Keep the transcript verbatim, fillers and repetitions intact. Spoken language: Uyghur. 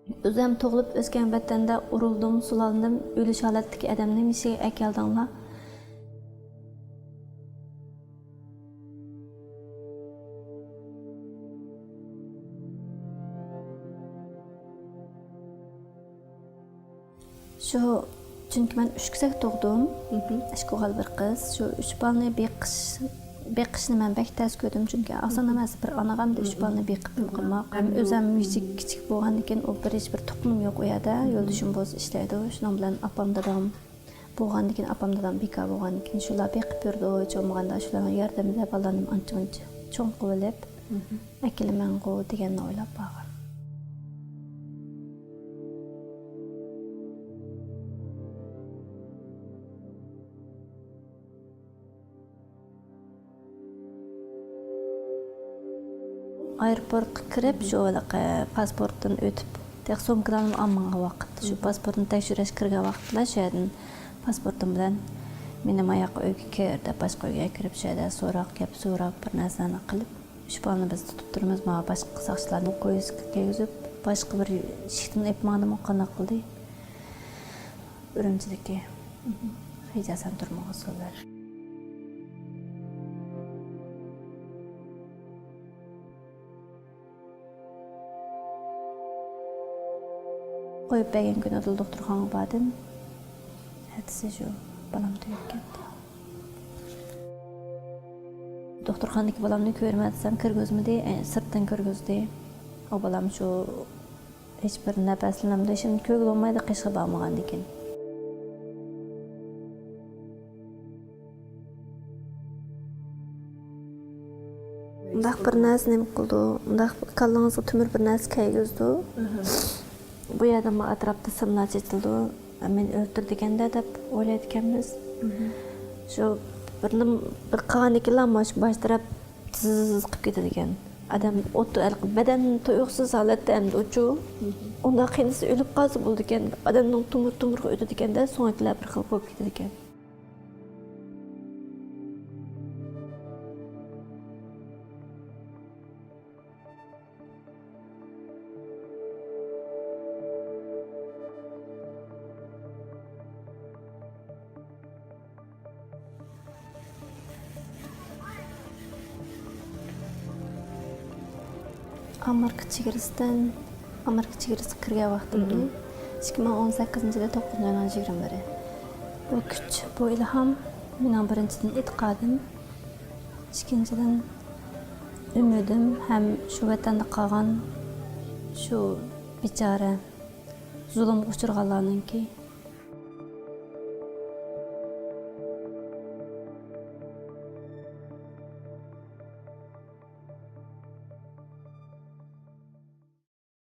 ئۆزۈم تۇغۇلۇپ ئۆسكەن ۋەتەندە ئۇرۇلدۇم، سۇلاندىم، ئۆلۈش ھالەتتىكى ئادەمنى نېمىشقا ئەكەلدىڭلار؟ شۇ، چۈنكى مەن ئۈچ كېسەك تۇغدۇم. مھم. ئىككى ئوغۇل، بىر قىز. شۇ ئۈچ بالىنى بېقىش، بېقىشنى مەن بەك تەس كۆردۈم، چۈنكى ئاسان ئەمەس، بىر ئانىغا ئەمدى ئۈچ بالىنى بېقىپ قويماق. ھەم ئۆزۈم يېشى كىچىك بولغاندىن كېيىن، ئۇ بىر ھېچ بىر تۇغقىنىم يوق ئۇ يەردە. يولدىشىم بولسا ئىشلەيدۇ. شۇنىڭ بىلەن ئاپام، دادام بولغاندىن كېيىن، ئاپام، دادام بىكار بولغاندىن كېيىن، شۇلار بېقىپ يۈرىدۇ. ھېچ بولمىغاندا شۇلارنىڭ ياردىمىدە بالىلارنى ئانچە-مۇنچە چوڭ قىلىۋېلىپ، ئەكېلىمەنغۇ دېگەننى ئويلاپ بارغان. ئايروپورتقا كىرىپ، شۇ ھېلىقى پاسپورتتىن ئۆتۈپ، تېخى سومكىلارنى ئالمىغان ۋاقىت، شۇ پاسپورتنى تەكشۈرۈش كىرگەن ۋاقىتلا شۇ يەردىن پاسپورتۇم بىلەن مېنى ماياققا ئۆيگە كىر دەپ، باشقا ئۆيگە كىرىپ، شۇ يەردە سوراق، گەپ سوراپ، بىر نەرسىلەرنى قىلىپ، شۇ بالىنى بىز تۇتۇپ تۇرىمىز، ماڭا باشقا ساقچىلارنى پويىزغا كىرگۈزۈپ، باشقا بىر ئىشىكتىن ئېلىپ ماڭدىمۇ قانداق قىلدى؟ ئۈرۈمچىدىكى خىجاسەن تۈرمىگە سولىدى. قويۇپ بەرگەن كۈنى دوختۇرخانىغا باردىم. ئەتىسى شۇ بالام تۈگەپ كەتتى. دوختۇرخانىدىكى بالامنى كۆرىمەن دېسەم، كىرگۈزمىدى، ئە، سىرتتىن كىرگۈزدى. ئۇ بالام شۇ ھېچبىر نەپەسلىنەمدۇ، ھېچنېمە كۆرگىلى بولمايدۇ، قېشىغا بارمىغاندىكىن. مۇنداق بىر نەرسە نېمە قىلىدۇ، مۇنداق كاللىڭىزغا تۆمۈر بىر نەرسە كەيگۈزىدۇ. بۇ يەردە ما ئەتراپتا سىملار چېچىلىدۇ. مېنى ئۆلتۈرىدىكەن-دە دەپ ئويلايدىكەنمىز. شۇ بىر نېمە، بىر قىلغاندىكىنلا مانا شۇ باش تەرەپ زىز قىلىپ كېتىدىكەن. ئادەم ئوت، بەدەن تۇيۇقسىز ھالەتتە ئەمدى ئۇچۇ. ئۇنداق قىينىسا ئۆلۈپ قالسا بولىدىكەن. ئادەمنىڭ تومۇر-تومۇرىغا ئۆتىدىكەن-دە، سۆڭەكلەر بىر خىل بولۇپ كېتىدىكەن. ئامېرىكا چېگرىسىدىن، ئامېرىكا چېگرىسىغا كىرگەن ۋاقتىمنى، ئىككى مىڭ ئون سەككىزىنچى يىلى توققۇزىنچى ئاينىڭ يىگىرمە بىرى. بۇ كۈچ، بۇ ئىلھام مېنىڭ بىرىنچىدىن ئېتىقادىم، ئىككىنچىدىن ئۈمىدىم ھەم شۇ ۋەتەندە قالغان شۇ بىچارە زۇلۇمغا ئۇچرىغانلارنىڭكى